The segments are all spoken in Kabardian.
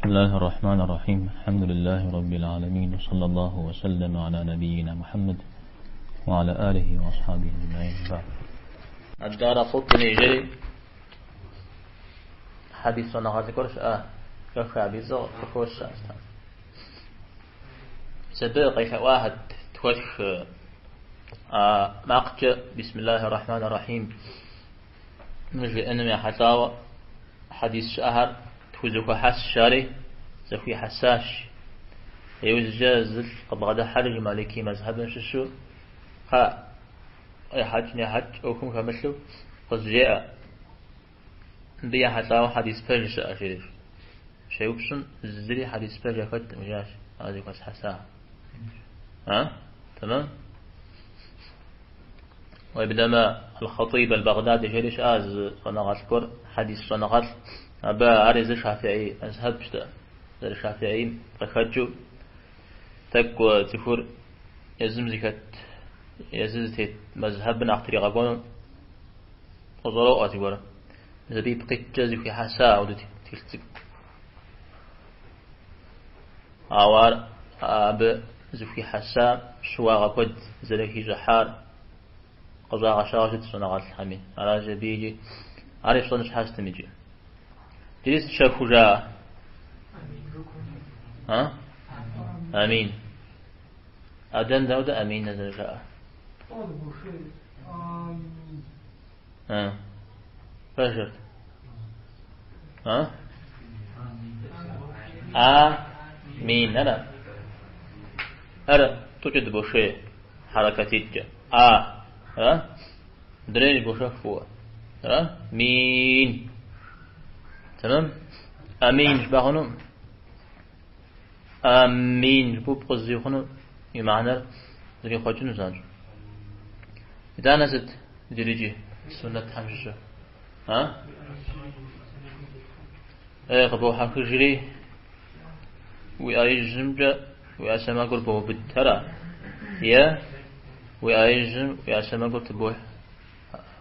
بسم الله الرحمن الرحيم الحمد لله رب العالمين وصلى الله وسلم على نبينا محمد وعلى آله وأصحابه أجمعين بعد الدارقطني жери хьэдис щӏэныгъэлӏ гуэр щыӏа, хэха абы и цӏэ къыхощ. Абы къелъэӏуахэт тхуэтх а макъкӏэ بسم الله الرحمن الرحيم жыӏэным ехьэлӏауэ хьэдис щыӏэхэр тхузэхуэхьэс жари зэхуихьэсащ. Иужькӏэ зылӏ къыбгъэдыхьэри Малики мэзхьэбым щыщу кхъа ехьэкӏ-нехьэкӏ ӏуэхум хэмылъу къызжеӏэ. Мыбы ехьэлӏауэ хьэдис пэж щыӏэ жери. Щеупщӏым зыри хьэдис пэж яхэткъым жиӏащ, ар зэхуэсхьэса. А? Тэмэм? Уеблэмэ Аль-Хъатиб Аль-Багъдади жери щыӏа зы щӏэныгъэлӏ гуэр, хьэдис щӏэныгъэлӏ. Абы ар езыр шафиӏий мэзхьэбщ, зэрышафиӏийм къыхэкӏыу тӏэкӏу цӏыхур езым зыхэт, езыр зытет мэзхьэбыр нэхъ тригъэкӏуэну къыщӏэроӏуэ зыгуэр. Абы ипкъ иткӏэ зэхуихьэса ауэдэ тхылъ цӏыкӏу. Ауэ ар абы зэхуихьэса щыуагъэ куэд зэрыхищӏыхьар къыщӏагъэщауэ щыт щӏэныгъэлӏхэми. Аращ абы икӏи ар ипщӏэн щхьэ сытым икӏи. Иджыри сыт щэхуу жаӏэ? А? Амин. Адэм дауэ амин зэрыжаӏэр? А? Пэжыр. А? Амин. Ара? Ара, тӏукӏэ дыбошей хьэрэкэтитӏкӏэ. А. А? Мыдрейр бошэх фӏыуэ. Ара? Мин. Тэмэм? Амин жыпӏэ хъуну? Амин жыпӏэу пкъуззи хъуну и мыхьэнэр зэрихъуэкӏыну занщӏэу. Итӏанэ сыт иджырикӏи суннэтхэм щыщу? А? Э, къыбохьэхыжри уи ӏэ ижьымкӏэ уи ӏэ сэмэгур боубыд, ара? Е уи ӏэ ижьым уи ӏэ сэмэгур тыболъхьэ.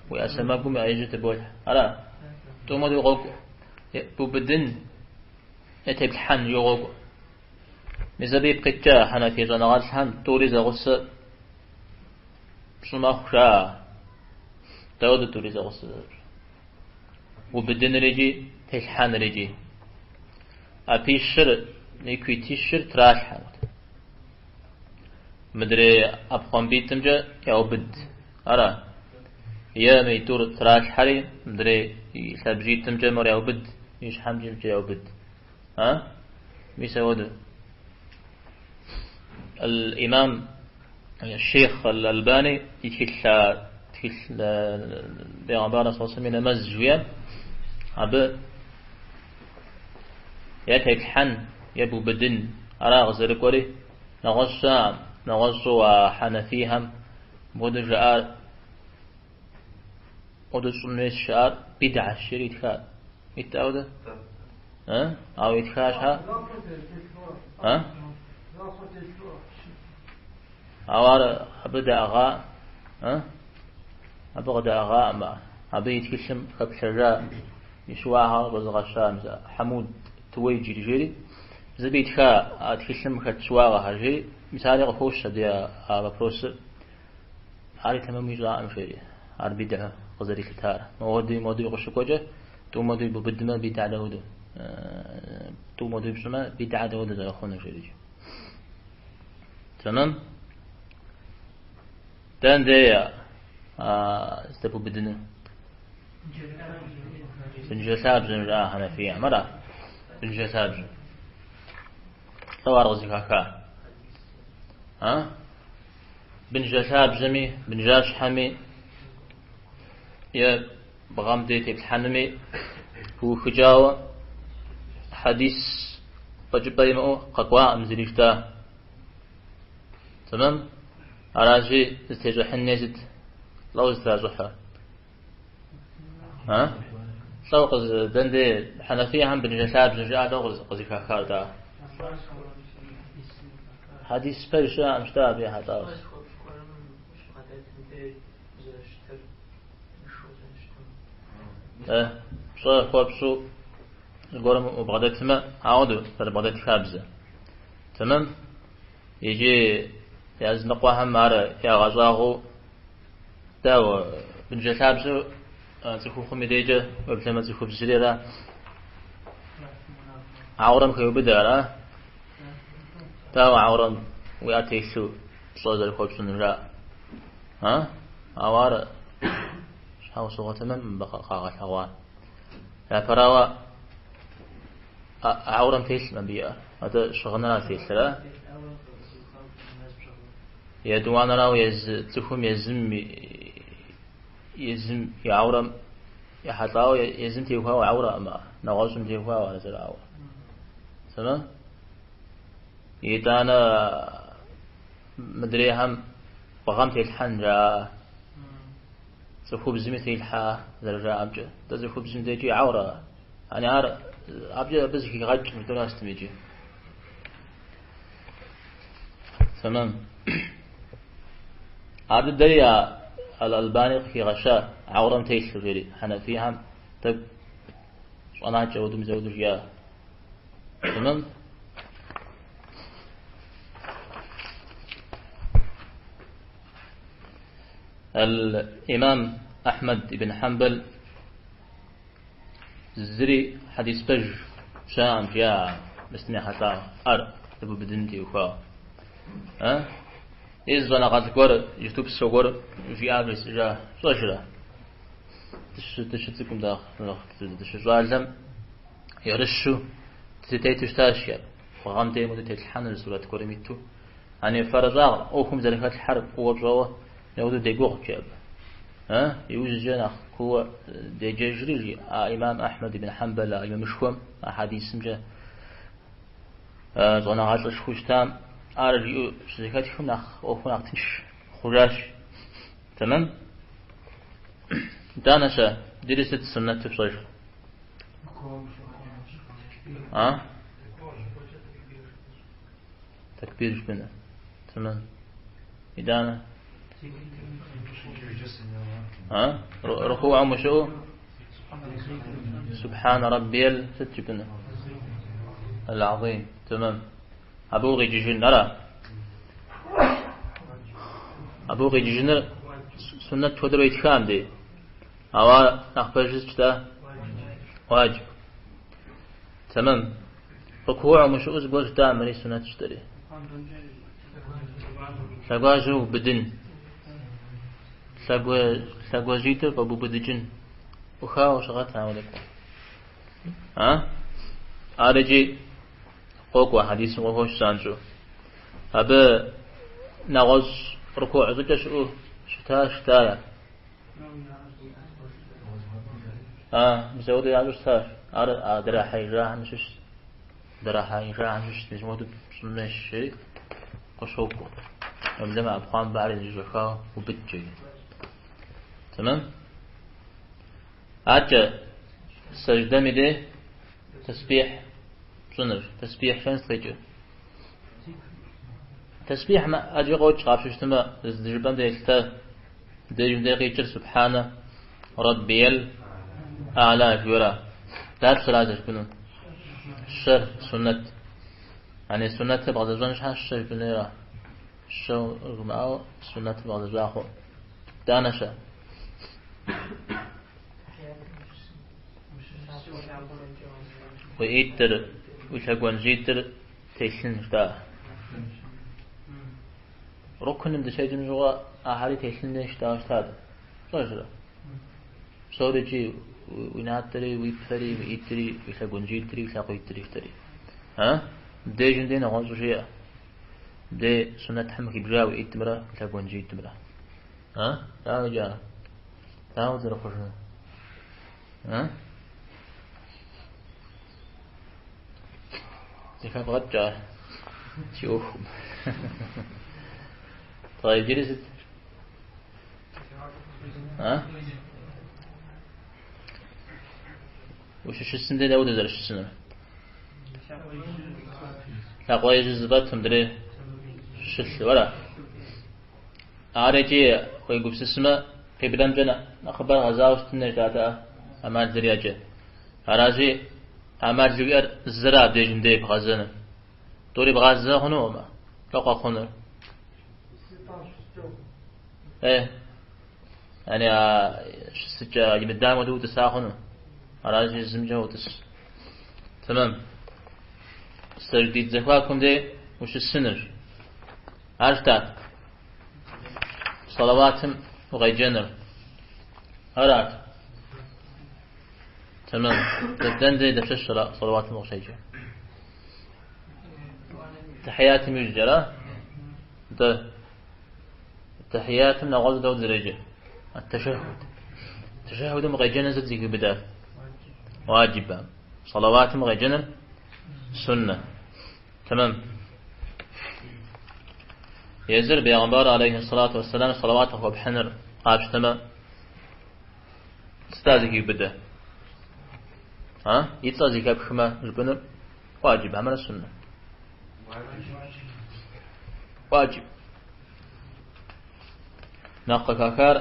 Уи ӏэ сэмэгум уи ӏэ ижьыр тыболъхьэ. Ара? Тӏум хуэдэу къокӏуэ. Бубыдын е теплъхьэн жиӏэу къокӏуэ. Мис абы ипкъ иткӏэ хьэнэфий щӏэныгъэлӏхэм тӏури зэгъусэ пщӏы мэхъу жаӏэ. Дауэду тӏури зэгъусэ зэрыпщӏыр? Убыдыныр икӏи телъхьэныр икӏи. ӏэпищыр, ику итищыр тралъхьэ. Мыдрей ӏэпхъуамбитӏымкӏэ яубыд. Ара? Е мыитӏур тралъхьэри, мыдрей и лъабжьитӏымкӏэ мыр яубыд, и щхьэмкӏэ яубыд. А? Мис ауэдэу. Аль-Имам Шейх Аль-Албани и тхылъ тхылъ Бегъымбар صلى الله عليه وسلم и нэмэз жиӏэм, абы е теплъхьэн, е бубыдын, ара къызэрыкӏуэри, нэгъуэщӏ щыӏэкъым, нэгъуэщӏу а хьэнэфийхэм мыпхуэдэу жаӏар, мыпхуэдэу щӏын хуейщ жаӏар бидгьэщ жери итхар. Ит ауэдэ? А? Ауэ итха щхьэ? А? Ауэ ар абы даӏыгъа? А? Абы къыдаӏыгъаӏым ар. Абы и тхылъым хэплъэжа и щыуагъэр къыщӏэзыгъэща мис Хьэмуд Туэйджири жери, зыбы итха а тхылъым хэт щыуагъэхэр жери, мис ари къыхощ абы а вопросыр. Ари тэмэму ищӏаӏым жери, ар бидгьэ къызэрилъытар. Моуэдуи моуэдуи къыщыкӏуэкӏэ, тӏу моуэдуи бубыдмэ бидгьэ дауэду, тӏу моуэдуи пщӏымэ бидгьэ дауэду зэрыхъунур жери. Тэмэм? Дэн дей здэбубыдыну? Бынжэ лъабжьэм жаӏа хьэнэфийхэм, ара? Бынжэ лъабжьэм. Лӏо ар къызыхаха? А? Бынжэ лъабжьэми, бынжащхьэми е бгъэм дей теплъхьэнуми пыухыкӏауэ хьэдис фӏэкӏыпӏэ имыӏэу къэкӏуакъым зыри жытӏа. Тэмэм? Аращи, зытещӏыхьын хуейр сыт? Лӏо зытращӏыхьыр? А? Лӏо дэн дей хьэнэфийхэм бынжэ лъабжьэ жаӏа лӏо къызыхахар да? Хьэдис пэж щыӏэкъым щыта абы ехьэлӏауэ. Пщӏэ хуэпщӏу Зыгуэрым убгъэдэтмэ, ауэдэу зэрыбгъэдэт хабзэ. Тэмэм? Иджы языныкъуэхэм ар ягъэщӏагъуэу дауэ бынжэ лъабжьэу цӏыхухъум и дежкӏэ уеблэмэ цӏыхубзри ара? Аурэм хеубыдэ ара? Дауэ аурэм уи ӏэ телъу пщӏэ зэрыхуэпщӏынур жаӏэ? А? Ауэ ар щхьэусыгъуэ тэмэм мыбы къагъэлъэгъуа. Япэрауэ, аурэм телъым абы и ӏэр, атӏэ щыгъыныра телъыр, а? Етӏуанэрауэ, езы цӏыхум езым езым и аурэм ехьэлӏауэ, езым теухуауэ аурэкъым ар, нэгъуэщӏым теухуауэ ар зэрыаурэр. Тэмэм? Итӏанэ мыдрейхэм бгъэм телъхьэн жаӏэ. Цӏыхубзми трилъхьа зэрыжаӏэмкӏэ. Дэ цӏыхубзым дежкӏи аурэ. Ани ар абыкӏэ абы зыхигъэкӏ мыдурастым иджы. Тэмэм. Ар дыдэри Аль-Албани къыхигъэща аурэм телъу жери хьэнэфихэм тӏэкӏу щӏэнакӏэ ауэдэу мызэуэдэу жиӏа. Тэмэм. Аль-Имам Ахьмэд ибн Хьэмбэл зыри хьэдис пэж щыӏэкъым жиӏа мыстым ехьэлӏауэ, ӏэр зэбубыдыным теухуауэ. Е зы щӏэныгъэлӏ гуэр, иджыпсту псэу гуэр жиӏа жесӏэжа, пщӏэжрэ? Дыщыцӏыкӏум дыщыщӏалэм ерыщу дытету щытащ, бгъэм дей мыду тетлъхьэныр сурэт гуэрым иту. Ани фэрыщӏагъ ӏуэхум зэрыхэтлъхьэр фӏыуэ пщӏэуэ ауэдэу дегугъут, жи абы. Иужькӏэ нэхъ кууэ деджэжри, жи, а имам Ахьмэд ибн Хьэмбэл, а имамышхуэм, а хьэдисымкӏэ щӏэныгъэлӏышхуэу щытам, ар жиӏэу щызэхэтхым нэхъ ӏуэхур нэхъ тынш хъужащ. Тэмэм? Итӏанэ-щэ, иджыри сыт суннэту пщӏэж? А? Тэкбир жыпӏэныр. Тэмэм. Итӏанэ. А? Рукуум ущыӏэу? Субхьанэ раббиял сыт жыпӏэныр? Аль-Азим. Тэмэм. Абы укъикӏыжын, ара? Абы укъикӏыжыныр суннэт хуэдэу итхам дей. Ауэ ар нэхъ пэжыр сыт жытӏа? Уаджиб. Тэмэм. Рукуум ущыӏэу зыгуэр жытӏа, мыри суннэт жытӏэри. Лъэгуажьэ убыдын. Лъэгуажьитӏыр фӏэбубыдыкӏын. ӏухауэ щыгъэт ауэ тӏэкӏу. А? Ар икӏи къокӏуэ хьэдисым къыхощ занщӏэу. Абы нэгъуэщӏ рукуӏ щӏыкӏэ щыӏэу щыта щытая. А, мис ауэдэу ящӏу щытащ. Ар а драхьеижахэм щыщ. Драхьеижахэм щыщ, мис мыуэдэу пщӏын хуейщ, жери къыщокӏуэ. Уеблэмэ ӏэпхъуамбэхэр зэщӏэхауэ убыдкӏэ. Тэмэм? Адэкӏэ сэждэм и дей тэсбихь пщӏынырщ. Тэсбихь жыпӏэм сыт къикӏыр? Тэсбихь ӏэджи къокӏ къапщтэу щытмэ, зыжыпӏэм делъытэ. Дежым дей къикӏыр Субхьанэ Раббиял А'ла жиӏэра. Дапщэрэ ар зэрыжыпӏэнур? Щэр суннэт. Ани суннэтыр бгъэзэщӏэн щхьэ щэ жыпӏэн хуейра? Щэ жумыӏауэ суннэтыр бгъэзэщӏа хъу. Итӏанэ-щэ? Уи ӏитӏыр, уи лъэгуанжьитӏыр телъын жытӏа. Рукуным дыщеджэм щыгъуэ ахэри телъын хуейщ жытӏауэ щытат. Пщӏэжрэ? Псори икӏи уи натӏэри, уи пэри, уи ӏитӏри, уи лъэгуанжьитӏри, уи лъакъуитӏри жытӏэри. А? Мыбдежым дей нэгъуэщӏу жеӏэ. Мыбдей суннэтхэм хибжа уи ӏитӏымрэ уи лъэгуанжьитӏымрэ. А? Дауэ иджы ар? Дауэ зэрыхъужынур? А? Зэхэвгъэкӏ ар си ӏуэхум. Тӏэ иджыри сыт? А? Ущыщысым дей дауэ зэрыщысынур? Лъакъуэ ижьыр зыфӏэтым мыдрей щылъу, ара? Ар икӏи уегупсысмэ, къиблэмкӏэ нэхъыбэр гъэзауэ щытын хуейщ, атӏэ ӏэмал зэриӏэкӏэ. Аращи, ӏэмал уиӏэр зыра абдежым дей бгъэзэну. Тӏури бгъазэ хъунукъымэ, лӏо къэхъунур? Yani а щысыкӏэ имыдам хуэдэу утӏыса хъуну. Аращи, зымкӏэ утӏыс. Тэмэм. Сэждитӏ зэхуакум дей ущысынырщ. Ар щыта? Салаватым укъеджэныр. Арат. Тэмэм. Дэн дей дапщэщ салаватым укъыщеджэр? Тэхьиятым иужькӏэ, ара? Дэ. Тэхьиятым нэгъуэщӏу дауэ дызэреджэр? Ат-тэшэхуд. Тэшэхудым укъеджэныр сыт зыхиубыдар? Уаджибэ. Салаватым укъеджэныр суннэ. Тэмэм. Езыр бегъымбар алейхи салату уассалам салават къыхуэпхьыныр къапщтэмэ, сыта зыхиубыдэ? А? И цӏэ зэхэпхмэ жыпӏэныр уаджиб, хьэмэрэ суннэ? Уаджиб. Нэхъ къыхахар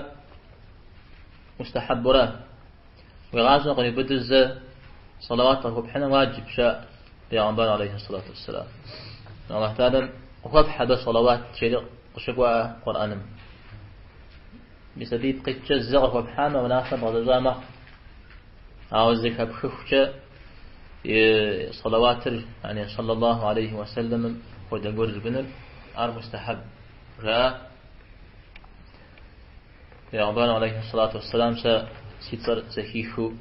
мустахьэбура. Уи гъащӏэм къриубыдэу зэ салават къыхуэпхьыныр уаджиб жаӏэ бегъымбар алейхи салату уассалам. Аллахь Тэхьэлам къыхуэфхь абы салават жери къыщыкӏуа Къурӏэным. Мис абы ипкъ иткӏэ зэ къыхуэпхьамэ, унафэр бгъэзэщӏа мэхъу. Ауэ зэхэпхыхукӏэ и салаватыр, яни саллаллаху алейхи уассалямым хуэдэ гуэр жыпӏэныр, ар мустахьэб жаӏа. Бегъымбар алейхи салату уассалам сэ си цӏэр зэхихыу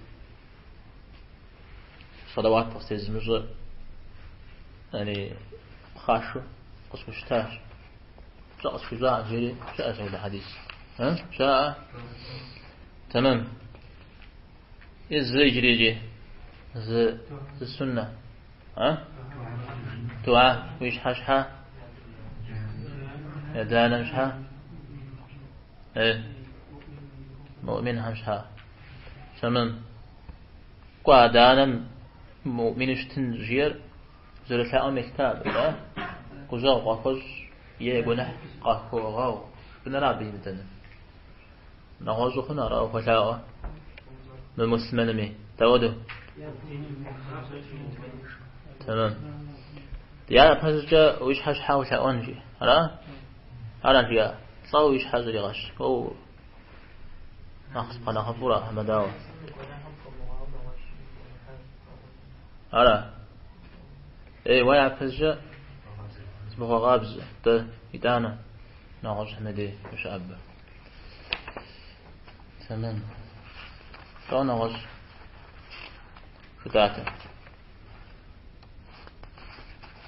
салават къыстезымыщӏэр, яни пхъашэу къысхущытащ. Пщӏэ къысхуищӏа жери щыӏэщ апхуэдэ хьэдис. Щыӏэ? Тэмэм. Зы иджыри иджы. Зы зы суннэ. А? Дуа уи щхьэ щхьэ? Адэ-анэм щхьэ? Э. Муӏминхэм щхьэ? Тэмэм. Кӏуэ адэ-анэм муӏмину щытын жиӏэр зэрылъаӏуэм елъыта абы, да? Гущӏэгъу къахуэщӏ е гуэныхь къахуэгъэгъу. Жыпӏэныр абы имыдэныр. Нэгъуэщӏу хъуну ара ухуэлъаӏуэ мымуслъымэнми? Дауэдэу? Тэмэм. Япэщӏыкӏэ уи щхьэ щхьэ улъэӏуэн жи. Ара? Ара жиӏа? Лӏэ уи щхьэ зригъэщ. Уэ нэхъ сфӏэнэхъыфӏура, хьэмэ дауэ? Ара? Ей, уэ япэщӏыкӏэ зыбгъэгъабзэ, дэ итӏанэ нэгъуэщӏхэм я дей ущыӏэбэ. Тэмэм. Лӏо нэгъуэщӏ жытӏатэ.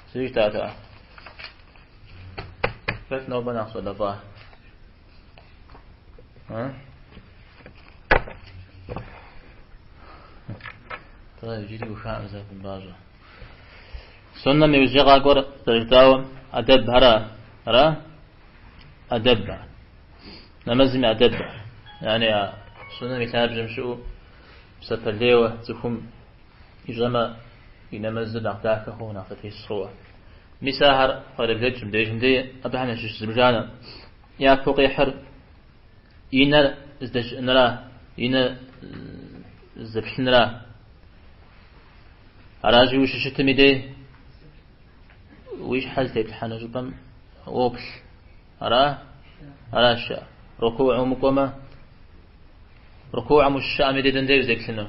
Зыри жытӏатэ. Хэт нобэ нэхъ щӏалэфӏа? А? Тӏэ, иджыри ухаӏым зэ фымыпӏащӏэ. Суннэм иужькӏэ къакӏуэр зэрыжытӏауэ ӏэдэбхьэра? Ара? ӏэдэб. Нэмэзым и ӏэдэб. Яни а суннэм и лъабжьэм щыӏэу псапэ лейуэ цӏыхум ищӏэмэ, и нэмэзыр нэхъ дахэ хъууэ, нэхъ зэтес хъууэ. Мис ахэр къэрыблэкӏ мыбдежым дей абыхэм ящыщ зыбжанэ. Япэу къихьыр и нэр здэщыӏэнра, и нэр зэплъынра. Аращи, ущыщытым и дей уи щхьэ зытеплъхьэну щӏыпӏэм уоплъ. Ара? Аращ. Рукугьым умыкӏуэмэ, рукугьым ущыщыӏэм и дей дэн дей узеплъыну?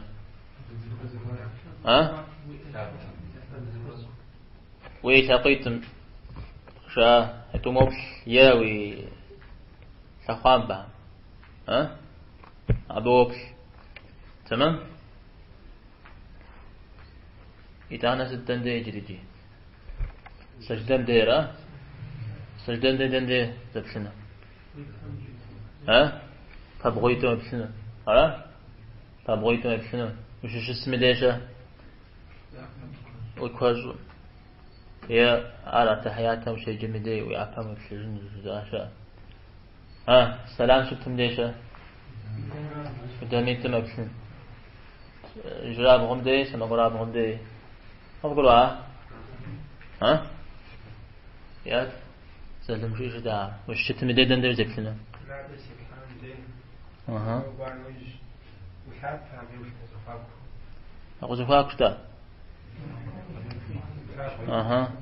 А? Уи лъакъуитӏым жа, итӏум уоплъ, е уи лъэхъуамбэхэм. А? Абы уоплъ. Тэмэм? Итӏанэ сыт дэн дей иджыри иджы? Сэждэм дей, ара? Сэждэм дей дэн дей зэплъыну? А? Пэбгъуитӏым еплъыну. Ара? Пэбгъуитӏым еплъыну. Ущыщысми дей-щэ? Уи куэщӏым. Е ар аттахьиятым ущеджэми дей уи ӏэпэм уеплъыжын жызыӏа щыӏэ. А, сэлам щыптым дей-щэ? Дамитӏым еплъын. Ижьырабгъум дей, сэмэгурабгъум дей. Къывгурыӏуа? А? Ят? Зэлым жиӏэ жыда. Ущытым и дей дэн дей узеплъыну? Ага. Къызэхуаку жыда. Аха.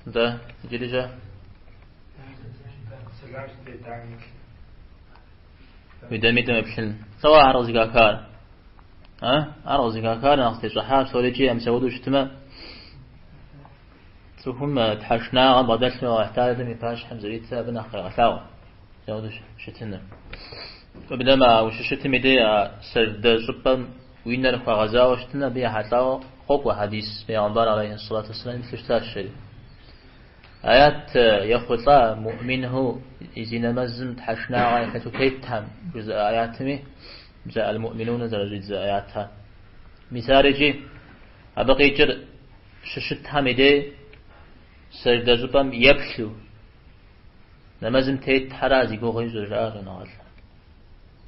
Да, иджыри щэ? Уи дамитӏым уеплъын. Лӏо ар къызыхахар? А? Ар къызыхахар нэхъ зытещӏыхьа псорикӏи мис ауэдэу щытмэ, цӏыхум тхьэшынагъэ бгъэдэлъу Алыхь Тэхьэлам и пащхьэм зэритыр абы нэхъ къегъэлъагъуэ. Ауэдэу щытыныр. Уеблэмэ, а ущыщытым и дей а сэждэ щӏыпӏэм уи нэр хуэгъэзауэ щытын абы ехьэлӏауэ къокӏуэ хьэдис Пейгъэмбар алейхи ссалату уэсселам илъу щытащ жери. Аят ехъулӏа муӏминхэу зи нэмэзым тхьэшынагъэ яхэлъу тетхэм жызыӏэ аятми, мис а аль-муӏминунэ зэрыщӏидзэ аятхэр. Мис ар икӏи абы къикӏыр щыщытхэм и дей сэждэ щӏыпӏэм еплъу нэмэзым тетхьэра зи гугъу ищӏыр, жаӏэ щӏэныгъэлӏхэр.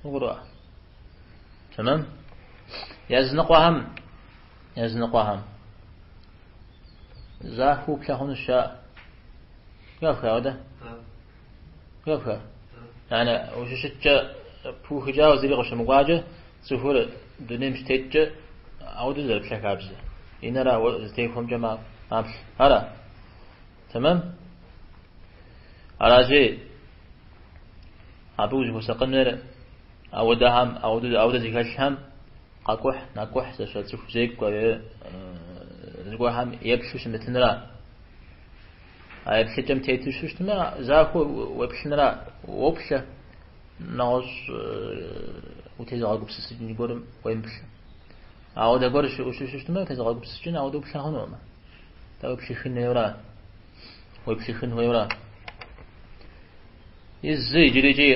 Угурыӏуа? Тэмэм? Языныкъуэхэм, языныкъуэхэм захуэу уплъэ хъунущ жаӏэ. Хэфха ауэдэ? Хэфха? Яни ущыщыткӏэ пыухыкӏауэ зыри къыщымыкӏуакӏэ, цӏыхур дунейм щытеткӏэ ауэдэу зэрыплъэ хабзэ. И нэр ауэ зытехуэмкӏэ маплъ. Ара? Тэмэм? Аращи, абы узыхуэсакъыныр ауэдэхэм, ауэдэ зыхэлъхэм къакӏухь, накӏухь зэщэ цӏыху зекӏуэ е зыгуэрхэм еплъу щымытынра. А еплъыкӏэм тету щытмэ, захуэу уеплъынра, уоплъэ, нэгъуэщӏ утезыгъэгупсысыкӏын гуэрым уемыплъ. Ауэдэ гуэр щыӏэу щытмэ, утезыгъэгупсысыкӏын ауэдэ уплъэ хъунукъым. Дэ уеплъыхын хуейуэра? Уеплъыхын хуейуэра? Изы иджырикӏи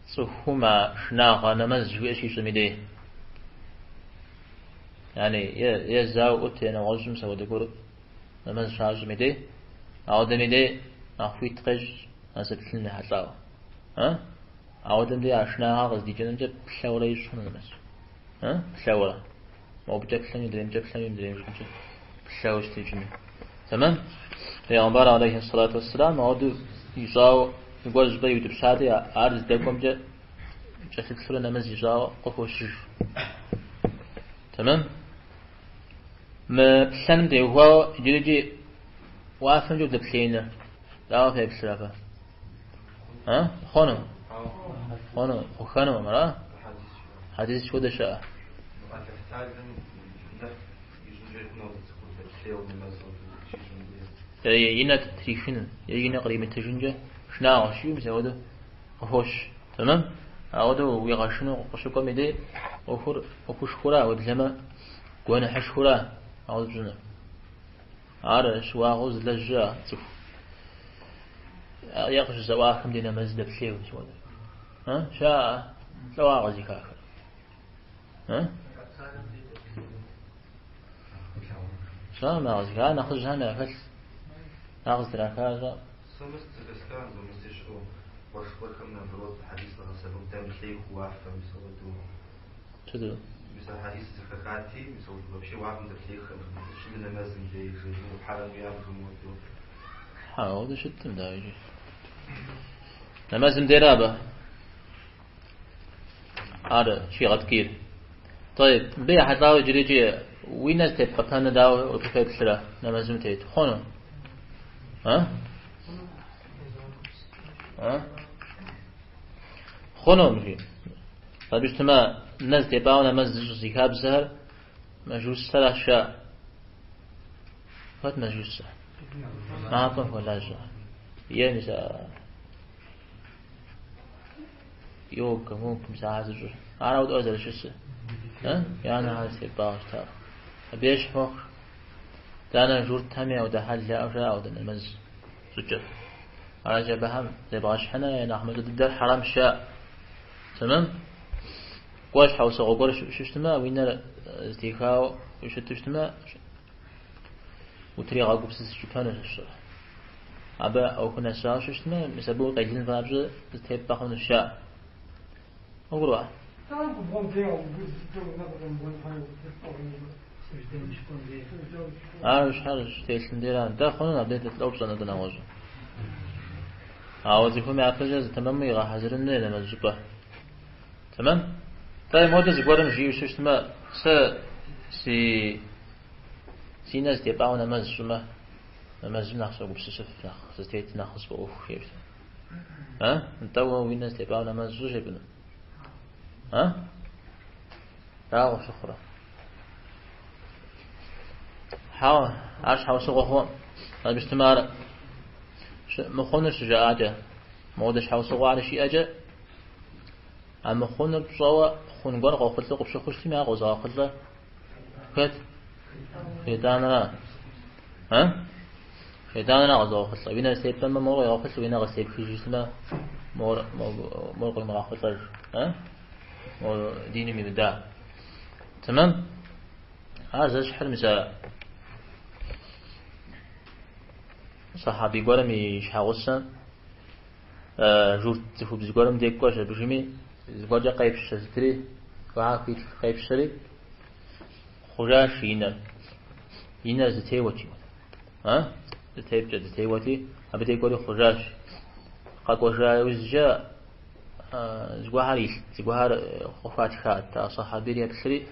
цӏыхум а шынагъэ нэмэз жыхуиӏэ щищӏым и дей. Яни е зауэ ӏут, е нэгъуэщӏым мис ауэдэ гуэр нэмэз щащӏым и дей. Ауэдэм и дей нэхъ хуит къещӏ а зэплъыным ехьэлӏауэ. А? Ауэдэм дей а шынагъэ къыздикӏынымкӏэ плъэурэ ищӏ хъуну нэмэз. А? Плъэурэ. Мобыкӏэ плъэми, мыдреймкӏэ плъэми, мыдреймкӏэ плъэуэ щытыкӏыну. Тэмэм? Пейгъэмбар алейхи ссалату уэсселам ауэдэу ищӏауэ зыгуэр щӏыпӏэ иутӏыпщати, ар здэкӏуэмкӏэ кӏэлъыплъурэ нэмэз ищӏауэ къыхощыж. Тэмэм? Мы плъэным теухуауэ иджырикӏи уафэмкӏэ удэплъеиныр. Дауэ феплърэ фэ? А? Хъуну? Хъуну, хъухэнукъым, ара? Хьэдис хуэдэ щыӏэ? Е и нэ трихын, е и нэ къримытыжынкӏэ шынагъуэ щыӏэу мис ауэдэу къыхощ. Тэмэм? Ауэдэу уигъэшыну къыщыкӏуэм и дей ӏуэхур ӏуэхушхуэра, уеблэмэ гуэныхьышхуэра ауэдэу пщӏыныр. Ар щыуагъэу зылэжьа цӏыху. Е къыщызэӏуахым дей нэмэз дэплъейуэ мис ауэдэу. Щыӏэ лӏо ар къызыхахыр? Щыӏэм ар къызыхахар нэхъыжьхэм яхэлъ. Ар къыздрахар щыӏэм. Сэ мис зэхэсхам, зэмысти щыӏэу, къуэш гуэрхэм наоборот хьэдис къагъэсэбэп дэмыплъей уафэм, мис ауэдэу. Сыту? Мис а хьэдис зэхэхати, мис ауэдэу вообще уафэм дэплъейхэм, щымы нэмэзым дей, жиӏэу, хьэрэму ябжу мыуэдэу. Хьэ, ауэдэу щыткъым, дауикӏи. Нэмэзым дейра абы? Ар щигъэткӏийр. Тӏэйб, мыбы ехьэлӏауэ иджырикӏи уи нэ зытеппӏэпэну дауэ феплърэ нэмэзым тет? Хъуну? А? А? Хъуну, жи. Абы щытмэ, нэ зытепӏауэ нэмэз зыщӏ зи хабзэхэр мэжусэращ жаӏэ. Хэт мэжусэ? Мафӏэм хуэлажьэ. Е мис а йога, мог, мис ахэр зыщӏыр. Ар ауэдэу зэрыщысыр. Я нэхэр зытепӏауэ щытар. Абы ещхь мэхъу. Итӏанэ журтхэми ауэдэ хьэл яӏэу жаӏэ ауэдэ нэмэз щӏыкӏэр. Аращи, абыхэм зебгъэщхьыныр е нэхъ мащӏэ дыдэр хьэрэмщ жаӏэ. Тэмэм? Кӏуэ щхьэусыгъуэ гуэр щыщытмэ, уи нэр зытехауэ ущыту щытмэ, утригъэгупсысыкӏыпэнущ. Абы ӏуэху нэсауэ щыщытмэ, мис абы укъелын папщӏэ зытеппӏэ хъунущ жаӏэ. Угурыӏуа? Ар щхьэр щытелъым дера. Дэ хъуну абдей лӏэу пщӏэнэ дэ нэгъуэщӏу. Ауэ цӏыхум япэкӏэ зы тэмэму игъэхьэзырын хуей нэмэз щӏыпӏэ. Тэмэм? Тӏэ модэ зыгуэрым жиӏэу щытмэ, сэ си нэ зытепӏауэ нэмэз сщӏымэ, нэмэзым нэхъ согупсысыф, нэхъ зытет нэхъ къысфӏэӏуэху жиӏэу щытмэ. А? Нтӏэ уэ уи нэ зытепӏауэ нэмэз щӏы жепӏэну? А? Дауэ щыхъурэ? Хьэуэ, ар щхьэусыгъуэ хъуӏым. Абы щытмэ ар мыхъуну щыжаӏакӏэ, модэ щхьэусыгъуэ ар щиӏэкӏэ, а мыхъунур пщӏэуэ хъун гуэр къохъулӏэу къыпщыхъуу щытми, ар къозыгъэхъулӏэ хэт? Шейтӏанра. А? Шейтӏанра къозыгъэхъулӏэ. Уи нэр зытепӏэмэ, мор къегъэхъулӏэ, уи нэр къызытепхыжу щытмэ, мор къуимыгъэхъулӏэж. А? Мор диным имыда. Тэмэм? Ар зэщхьыр мис а сахьаби гуэрым и щхьэгъусэм журт цӏыхубз гуэрым дей кӏуэщ абыжми, зыгуэркӏэ къепщэ сытри, хуилъ къепщэри, хъужащ и нэр. И нэр зытеуэт. А? Зытепкӏэ зытеуэти, абы дей кӏуэри хъужащ. Къэкӏуэжа иужькӏэ зыгуэрхэр илът, зыгуэрхэр къыхуатхат. А сахьабир еплъри,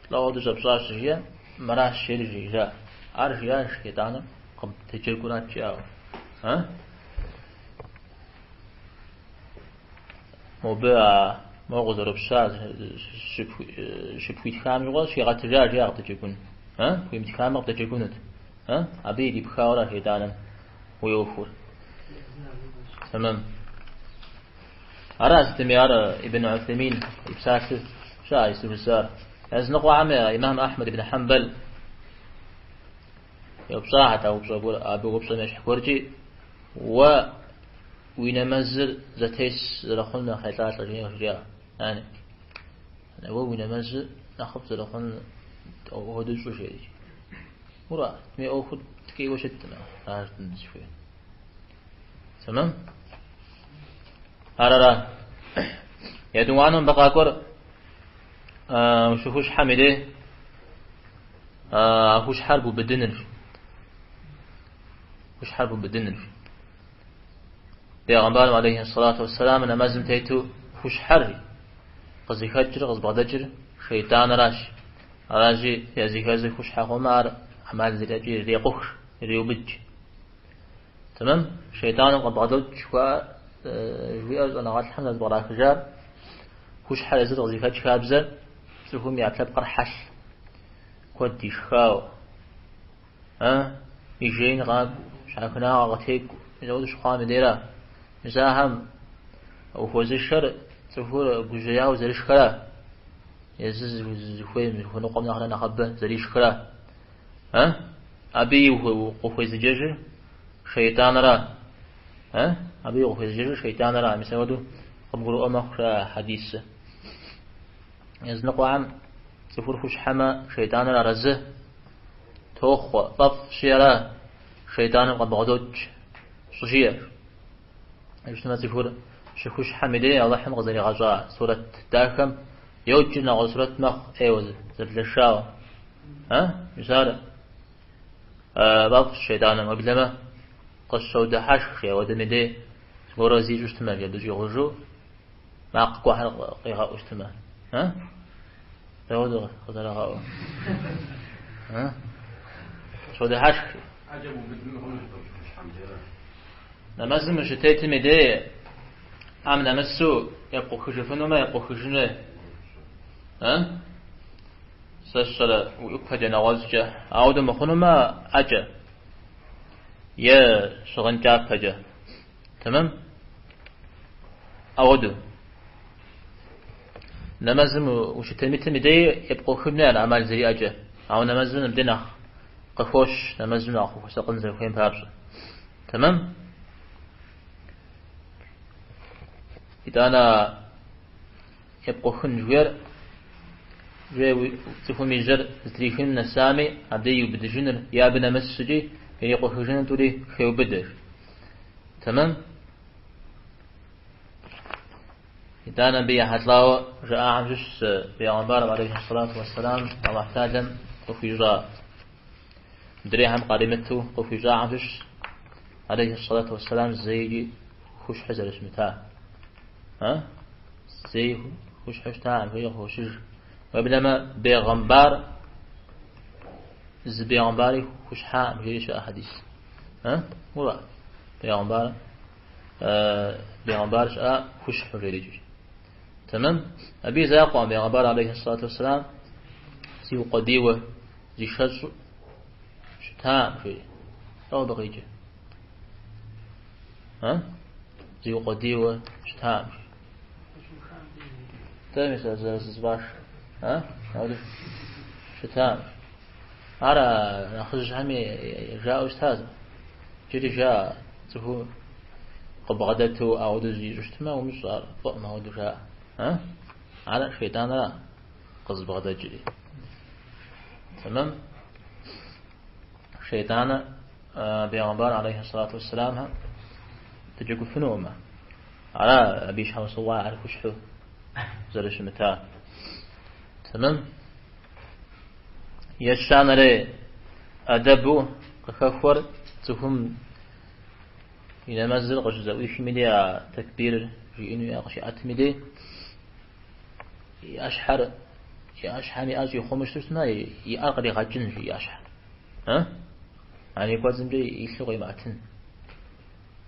лӏо ауэдэу щӏэпщӏащ жиӏэ, мыращ жери жиӏэжа. Ар жиӏащ шейтӏаным къыбдэджэгурат жиӏауэ. А? Мобы а мор къызэропща щыпхуитхам щыгъуэ щигъэтыжа жиӏа къыбдэджэгун. А? Пхуимытхамэ къыбдэджэгунут. А? Абы ирипхауэра шейтӏаным уи ӏуэхур. Тэмэм. Ара сытми ар Ибн Уثеймин и псалъэ щыӏэ жысӏар. Языныкъуэхэм имам Ахьмэд ибн Хьэмбэл еупщӏахэт а упщӏэ гуэр, абы упщӏэм ещхь гуэркӏи, уэ уи нэмэзыр зэтес зэрыхъун нэхъ елӏалӏэ жиӏэу жриӏа. Яни, уэ уи нэмэзыр нэхъыфӏ зэрыхъун хуэдэу щӏы жери. Ура, ми ӏуэхур ткӏийуэ щыткъым, ар дызыхуейр. Тэмэм? Ар ара. Етӏуанэу мыбы къакӏуэр ущыхущхьэм и дей а хущхьэр бубыдынырщ. Хущхьэр бубыдынырщ. Бегъымбарым алейхи сэлату уэсселам нэмэзым тету хущхьэр къызыхэкӏыр, къызыбгъэдэкӏыр шейтӏаныращ. Аращи, языхэзыр хущхьэ хъумэ, ар ӏэмал зэриӏэкӏи ирекъух, иреубыд. Тэмэм? Шейтӏаным къыбгъэдокӏ жыхуиӏэр щӏэныгъэлӏхэм зэзбгърахыжар, хущхьэр езыр къызыхэкӏ хабзэр цӏыхум и ӏэпкълъэпкъыр хьэлъ, куэд ишхауэ, и жеин къакӏуэу, щхьэхынагъэ къытекӏуэу, мис ауэдэу щыхъуам и дейра. Мис ахэм ухуэзышэр цӏыхур гужьеяуэ зэрышхэра, езыр зыхуейм, зыхуэныкъуэм нэхърэ нэхъыбэ зэришхра. Абы и къыхуезыджэжыр шейтӏаныра. Абы и къыхуезыджэжыр шейтӏаныра. Мис апхуэдэу къыбгурыӏуэ мэхъу жаӏэ хьэдисыр. Языныкъуэхэм цӏыхур хущхьэмэ, шейтӏаныр арэзы тохъуэ, фӏэфӏщи ара, шейтӏаным къыбгъэдокӏ щӏыжиӏэр. Жыпӏэмэ цӏыхур щыхущхьэм и дей Алыхьым къызэригъэщӏа сурэт дахэм йокӏыр нэгъуэщӏ сурэт мэхъу ӏейуэ зэблэшауэ. А? Мис ар фӏэфӏщ шейтӏаным, уеблэмэ къыщодыхьэшх жи ауэдэм и дей зыгуэрэ зищӏу щытмэ, жи абы щӏигъужу макъ гуэрхэр къигъэӏуу щытмэ. А? Дауэдэу къызэрагъэӏур? А? Щодыхьэшх. Нэмэзым ущытетым и дей ӏэм нэмысу епкъухыжыфынумэ, епкъухыжын хуей. А? Сэ сщӏэрэ уи ӏупэкӏэ нэгъуэщӏкӏэ, ауэдэу мыхъунумэ, ӏэкӏэ е щыгъын кӏапэкӏэ. Тэмэм? Ауэдэу. Нэмэзым ущытемытым и дей епкъухын хуей ар ӏэмал зэриӏэкӏэ. Ауэ нэмэзым мыбдей нэхъ къыхощ, нэмэзым нэхъ ухуэсакъын зэрыхуейм папщӏэ. Тэмэм? Итӏанэ епкъухын жыхуиӏэр цӏыхум и жьэр зытрихыным нэсами, абдей иубыдыжыныр е абы нэмыс щӏыкӏи ирикъухыжыныр тӏури хеубыдэ. Тэмэм? Итӏанэ абы ехьэлӏауэ жаӏахэм щыщщ Бегъымбарым алейхи сэлату уэсселам Аллахь Тэхьэлам. къыхуищӏа. Мыдрейхэм къаримыту къыхуищӏахэм щыщщ алейхи сэлату уэсселам зэикӏи хущхьэ зэрыщымыта. А? Зэи хущхьэ щытакъым, жери къыхощыж. Уеблэмэ бегъымбар, зы бегъымбари хущхьакъым, жери щыӏэ хьэдис. А? Ура? Бегъымбар, бегъымбар щыӏа хущхьэу жерикӏи. Тэмэм? Абы и закъуэкъым бегъымбар алейхи сэлату уэсселам зиукъуэдийуэ, зишэщӏу щытакъым, жери. Дауэ абы къикӏыр? А? Зиукъуэдийуэ щытакъым, жери. Тэ мис а зэрызыфӏаш. А? Ауэдэу щытакъым. Ар а нэхъыжьхэми жаӏэу щытащ. Иджыри жаӏэ цӏыху къыбгъэдэту ауэдэу зищӏу щытмэ, умыщӏ ар, фӏыкъым ауэдэу жаӏэ. А? Ар шейтӏанра къызыбгъэдэкӏри. Тэмэм? Шейтӏаныр бегъымбар алейхи сэлату уэсселамхэм дэджэгуфынукъым. Ара абы и щхьэусыгъуэ ар хущхьэу зэрыщымытар. Тэмэм? Ещанэрей ӏэдэбу къыхэхуэр цӏыхум и нэмэзыр къыщызэӏуихым и дей а тэкбирыр жиӏэну е къыщиӏэтым и дей и ӏэщхьэр, и ӏэщхьэм и ӏэр щӏихъумэу щытмэ, и ӏэр къригъэкӏын жи и ӏэщхьэр. А? Ар и кӏуэцӏымкӏэ илъу къимыӏэтын.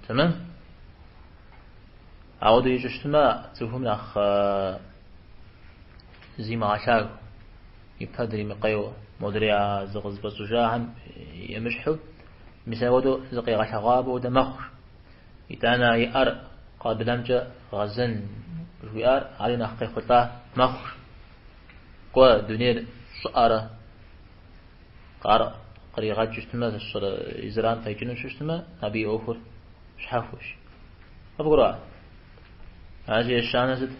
Тэмэм? Ауэдэу ищӏу щытмэ, цӏыхум нэхъ зимыгъэлъагу, и пэ дримыкъейуэ, модрей а зыкъызыфӏэщӏыжахэм емыщхьу, мис ауэдэу зыкъигъэлъэгъуа апхуэдэ мэхъу. Итӏанэ и ӏэр къэблэмкӏэ гъэзэн жыхуиӏар, ари нэхъ къехъулӏа мэхъу. Кӏуэ дунейр щӏыӏэрэ ар къригъэкӏыу щытмэ, зыщӏэрэ и зэран къекӏыну щытмэ, абы и ӏуэхур щхьэхуэщ. Къыбгурыӏуа? Ар ещанэ сыт?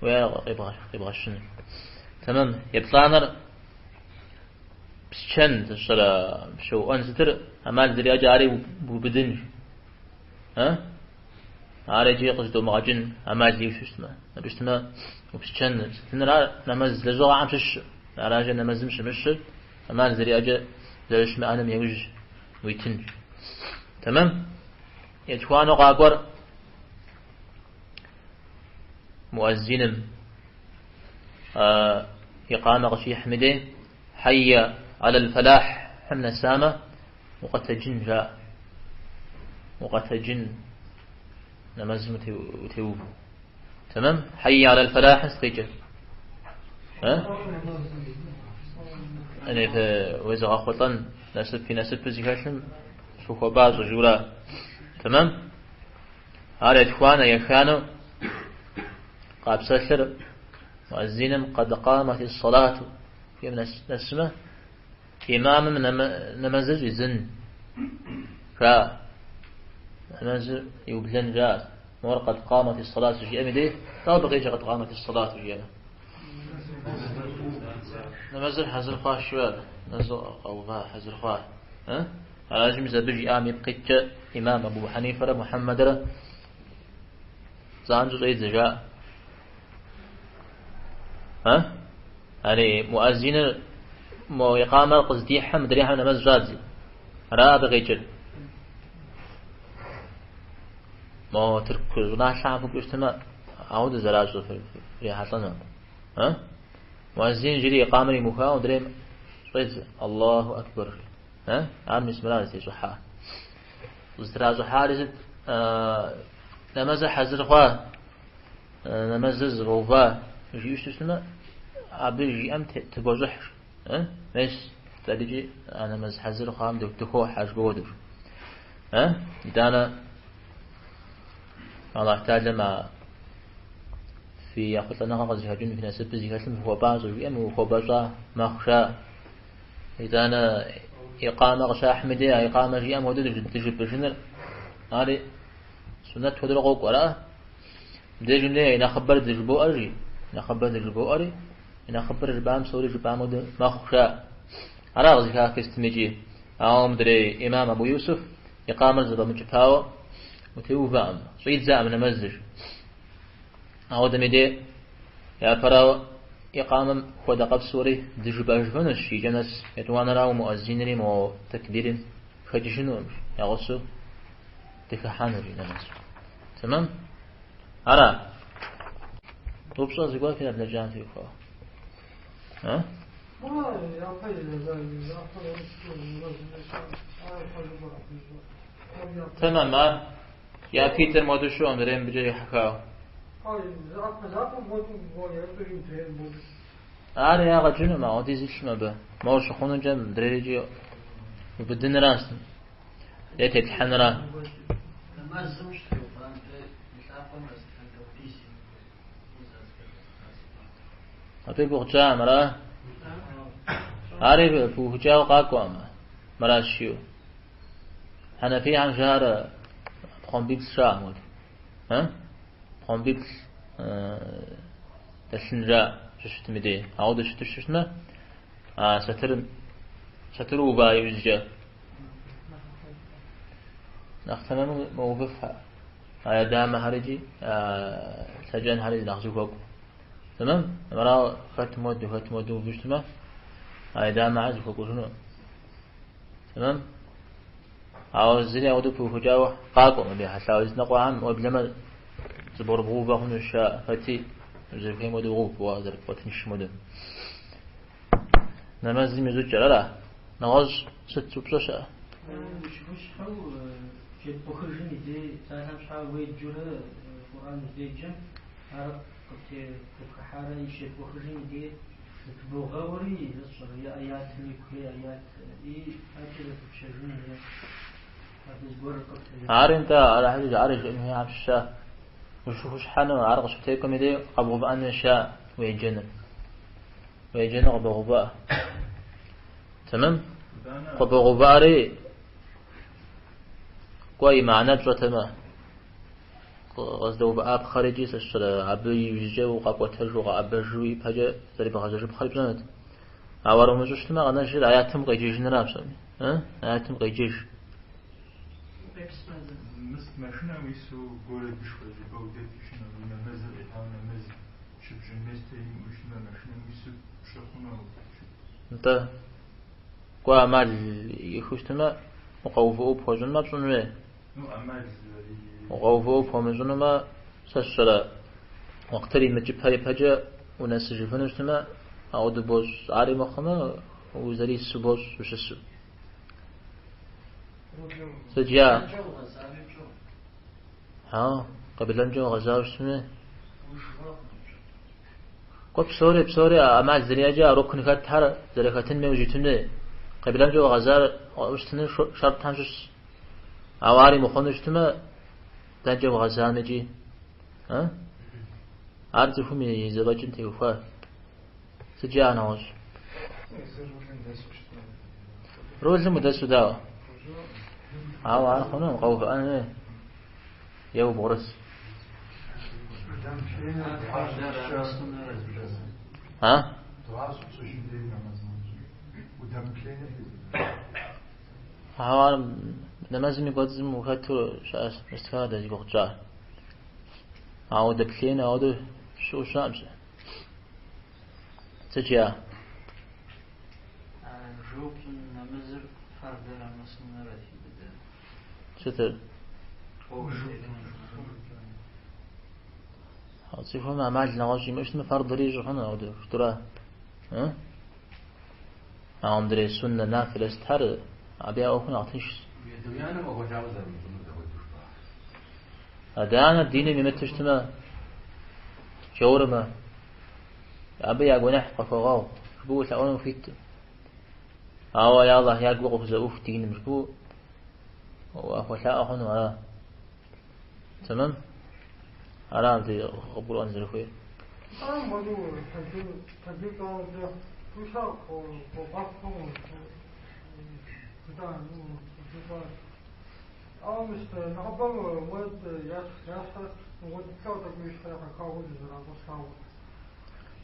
Уи къибгъэщын. Тэмэм. Еплӏанэр псчэн зыщӏэрэ пщэуӏуэн сытыр ӏэмал зэриӏэкӏэ ари убыдынщ. Ар иджы къызыдомыгъэкӏын ӏэмал иӏэу щытмэ. Абы щытмэ, упсчэн сытыныр ар нэмэз лэжьыгъэхэм щыщщ. Аращи, нэмэзым щымыщыр ӏэмал зэриӏэкӏэ зэрыщымыӏэным иужь уитынщ. Тэмэм? Етхуанэу къакӏуэр муэзиным икъамэ къыщихьым и дей хьэйя алал-фэлахь хьым нэсамэ, укъэтэджын жаӏэ. Укъэтэджын нэмэзым утеуву. Тэмэм? Хьэйя алал-фэлахьым сыт къикӏыр? Уезыгъэхъулӏэн насып фи насыпыр зыхэлъым фыхуэпӏащӏэ жиӏэура. Тэмэм? Ар етхуанэ, еханэу къапсэлъыр муэзиным къэд къамэти ссалату жиӏэм нэсмэ, Имамым нэмэзыр щӏидзын жаӏэ. Нэмэзыр иублэн жаӏэ. Мор къэд къамэти ссалату жиӏэм и дей, дауэ абы къикӏыр къэд къамэти ссалату жиӏэмэ? Нэмэзыр хьэзыр хъуащ жиӏэр. Нэмэзыр къэува хьэзыр хъуа. Аращи, мис абы жиӏам ипкъ иткӏэ имам Абу Хьэнифэрэ Мухьэммэдрэ занщӏэу щӏедзэ жаӏэ. Ари муэзиныр мо икъамэр къыздихьым мыдрейхэм нэмэз щӏадзэ. Ара абы къикӏыр. Мо Тырку щӏыналъэхэм фыкӏуэу щытмэ, ауэдэ зэращӏыр фрихьэлӏэну. Муэзин иджыри икъамэр имыухауэ мыдрейм щӏедзэ. Аллаху акбар. Ар мис мыра зытещӏыхьа. Зытращӏыхьари сыт? Нэмэзыр хьэзыр хъуа? Нэмэзыр зэфӏэува жиӏэу щытмэ, абы жиӏэм тыбощӏыхь. Мес, дэри а нэмэз хьэзыр хъуам дыхохьэ жыпӏэ хуэдэу. Итӏанэ Аллахь Тэхьэлам а фи ехъулӏэныгъэ къызыхэкӏын фи насыпыр зыхэлъым фыхуэпӏащӏэ жиӏэм ухуэпӏэщӏа мэхъу жаӏэ. Итӏанэ икъамэ къыщахьым и дей а икъамэ жиӏэм хуэдэу дыжыпӏыжыныр ари суннэт хуэдэурэ къокӏуэ, ара? Мыбдежым дей и нэхъыбэр дыжыбоӏэр жи, и нэхъыбэр дыжыбоӏэри, и нэхъыбэр жыпӏам псори жыпӏам хуэдэу мэхъу жаӏэ. Ара къызыхахыр сытми икӏи. Ауэ мыдрей имам Абу Юсуф икъамэр зэфӏэмыкӏыпауэ утеувэкъым, щӏидзэкъым нэмэзыр. Ауэдэм и дей Япэрауэ икъамэм хуэдэ къэпсури дыжыпӏэжыфынущ икӏэ нэс. Етӏуанэрауэ муӏэзинри мо тэкбирым хэкӏыжынукъым, я гъусэу дыхыхьэнущ нэмэз. Тэмэм? Ара? Упщӏэ зыгуэр фиӏэ блэкӏам теухуауэ? А? Тэмэм, ар япитӏыр моду щыӏэм, мыдрейм мыбыкӏэ ехьэхауэ. Ар ягъэкӏынум, ауэди зилъым абы. Мор щыхъунукӏэ мыдрейрикӏи убыдыныращ е теплъхьэныра. Абы и гугъу тщӏам, ара? Ари пыухыкӏауэ къакӏуэкъым, мыращ жиӏэу. Хьэнэфийхэм жаӏэр пхъуамбиплӏ жаӏэ мод. А? Пхъуамбиплӏ дэлъын жаӏэ щыщытым и дей. Ауэ дыщыту щытмэ, а сатырым, сатыру ува иужькӏэ. Нэхъ тэмэму мэувыф а я дамэхэр икӏи лъэджэнхэри нэхъ зыхуэкӏу. Тэмэм? Мырауэ хэт моду, хэт моду уву щытмэ, а я дамэхэр зыхуэкӏужыну. Тэмэм? Ауэ зыри ауэдэу пыухыкӏауэ къакӏуэкъым абы ехьэлӏауэ. Языныкъуэхэм уеблэмэ зыбгъурыбгъуувэ хъунущ жаӏэ, хэти узэрыхуейм хуэдэу уоув, уэ зэрыпфӏэтыншым хуэдэу. Нэмэзым и щӏыкӏэр, ара? Нэгъуэщӏ сыт упщӏэ щыӏэ? Ущыхущхьэу щепӏухыжым и дей псалъэм щхьа уеджэурэ Къурӏэн уздеджэм, ар къыптепхыхьарэ и щепӏухыжым и дей зэпыбогъэури, зэщӏэрэ, е аятым ику, е аят, и адэкӏэ зэпыпщэжын, е абы зыгуэр къыптре. Ар нтӏэ, ар ар жыӏэн хуейхэм щыща. Ущыхущхьэну, ар къыщыптекӏуэм и дей къэбгъувыӏэн хуейщ уеджэныр. Уеджэныр къыбогъувыӏэ. Тэмэм? Къыбогъувыӏэри, кӏуэ и мыхьэнэр пщӏэтэмэ. Къыздэувыӏапхъэр икӏи сэ сщӏэрэ, абы иужькӏэ укъэкӏуэтэжу, укъэӏэбэжу ипэкӏэ зэребгъэжьэжыпхъэри пщӏэнут. Ауэ ар умыщӏу щытмэ, къэнэжыр аятым укъеджэжынра псоми. Аятым къеджэж. Мыс машинэм уису городышхуэ щӏыпӏэ удэту щытмэ, уи нэмэзыр къихьауэ нэмэз щыпщӏын место имыӏэу щытмэ, машинэм уису пщӏы хъуну? Нтӏэ, кӏуэ ӏэмал ихыу щытмэ, укъэувыӏэу пхуэщӏынумэ, пщӏын хуей. Ну, ӏэмал Укъэувыӏэу пхуэмыщӏынумэ, сэ сщӏэрэ, уэхътыр имыкӏыпэ ипэкӏэ унэсыжыфыну щытмэ, ауэдэу бощӏ. Ари мыхъумэ, узэрису бощӏ, ущысу. Сыт жа? Хьэуэ, къыблэмкӏэ угъэзауэ щытми. Кӏуэ псори, псори ӏэмал зэриӏэкӏэ а рукн хэтхэр зэрыхэтын хуейм ужьитын хуей. Къыблэмкӏэ угъэзар щытыныр шэртхэм щыщщ. Ауэ ари мыхъуну щытмэ, дэнкӏэ угъэзам икӏи. А? Ар цӏыхум и зэфӏэкӏым теухуа. Сыт жаӏэ нэгъуэщӏ? Рулым удэсу дауэ? Ауэ ар хъуну, къэувыӏэн хуей. Е убгъурыс. А? Ауэ ар нэмэзым и кӏуэцӏым ухэту щыӏэщ, мыстхадэ зи гугъу тщӏар. Ауэ удэплъеину ауэдэу щыӏэу щыӏэм щыӏэ. Сыт жиӏа? Жэу пщӏын нэмэзыр фардырамэ суннэрэ хиубыдэ. Сытыр? Цӏыхум ӏэмал нэгъуэщӏ имыӏэу щытмэ, фардри ищӏ хъуну ауэдэу, жытӏэра? Ауэ мыдрей суннэ нафилэ сытхэр абы я ӏуэхур нэхъ тыншщ. Адэ-анэр диным имыту щытмэ, джаурмэ, абы я гуэныхь къыхуэгъэгъу, жыпӏэу улъэӏуэну хуиткъым. Ауэ, я Аллахь, я гур къыхузэӏух диным, жыпӏэу уахуэлъаӏуэ хъуну, ара? Тэмэм? Ара абы къыбгурыӏуэн зэрыхуейр?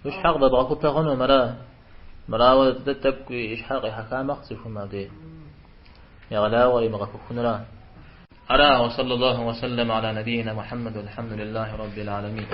Уи щхьэ къыдэбгъэхупэ хъуну, мыра? Мырауэ дэ тӏэкӏу и щхьэр къехьэха мэхъу цӏыхум абдей. Егъэлауэ имыгъэхухунура? Ара, وصلى الله وسلم على نبينا محمد والحمد لله رب العالمين.